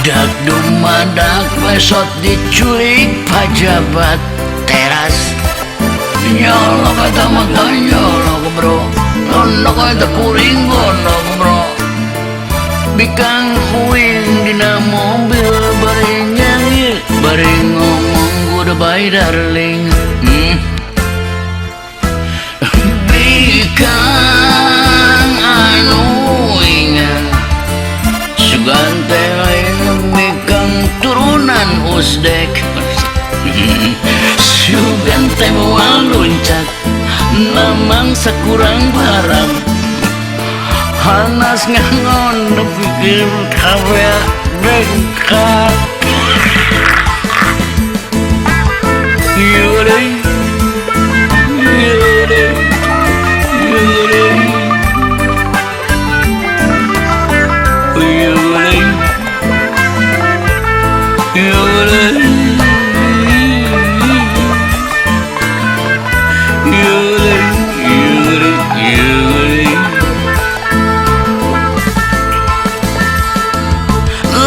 Dak dumadak lesot diculik pajabat teras. Nyolok eta mata nyolok bro, londok eta kuring gondok bro. Bikang uing dina mobil bari nyanyi, bari ngomong goodbye darling. Bikang anu ingat sugan teh lain bikang turunan usdek. Sugan teh moal luncat namang sakurang barang. Hanas ngangon pikir kabeh bengkak. Yure yure yure yure yure yure yure yure.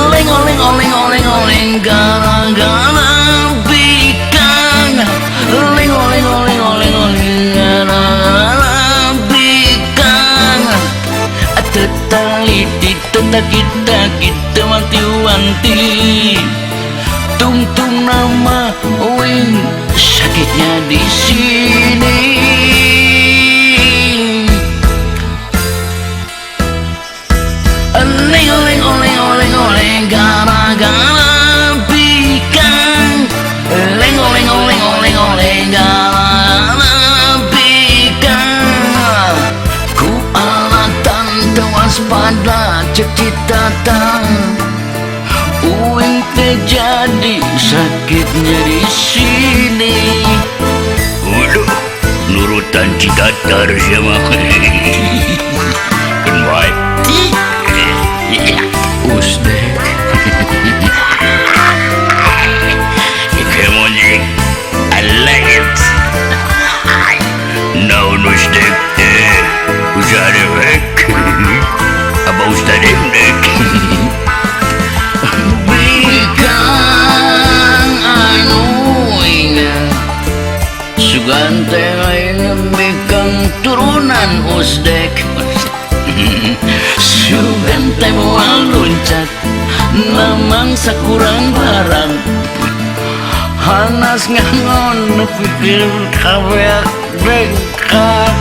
Ling ling ling ling ling gara-gara bikang. Ling ling ling ling ling gara-gara bikang. Tetaliti kita kita wanti-wanti. Tungtung nama wing sakitnya di sini. Ling ling ling ling ling gara-gara bikang. Ling ling ling ling ling gara-gara bikang. Ku alatan waspada cek citata. Uing terjadi sakitnya di sini. Waduh, nurutan citatar siapa? Kan baik. Usdek. Come on, Jake. I like it. Now, Usdek. Usah dewek. Apa Ustad Emdek? Bikang anu ingat sugan teh lain bikang turunan usdek. Sugan teh moal luncat namang sakurang barang. Hanas ngangon pikir kabeh bengkak.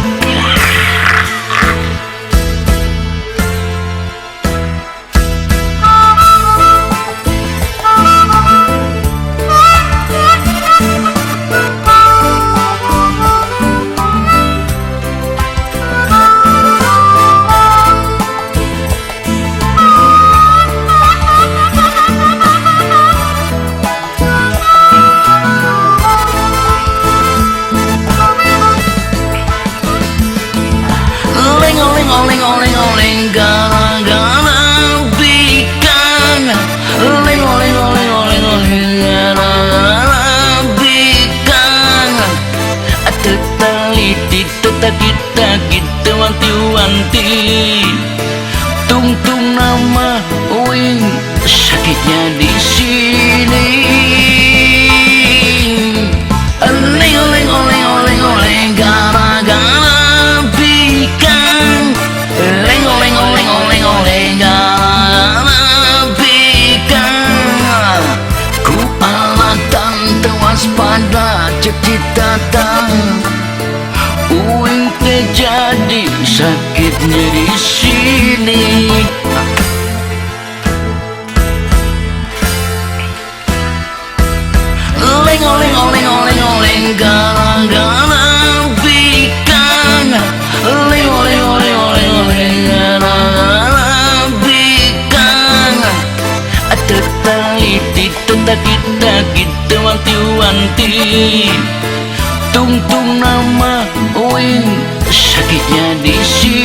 Ling ling ling gara-gara bikang. Ling ling ling ling ling gara-gara bikang. Tetaliti kita kita wanti-wanti. Tungtung nama wing sakitnya di sini. Ling ling ling ling ling gara-gara bikang. Ling ling ling ling ling gara bikang. Ku alatan waspada cek citata. Uing terjadi sakitnya di sini. Ling ling ling ling ling gara-gara bikang. Ling ling ling ling ling gara-gara bikang. Tetaliti kita Kita-kita wanti-wanti. Tungtung nama wing sakitnya di sini.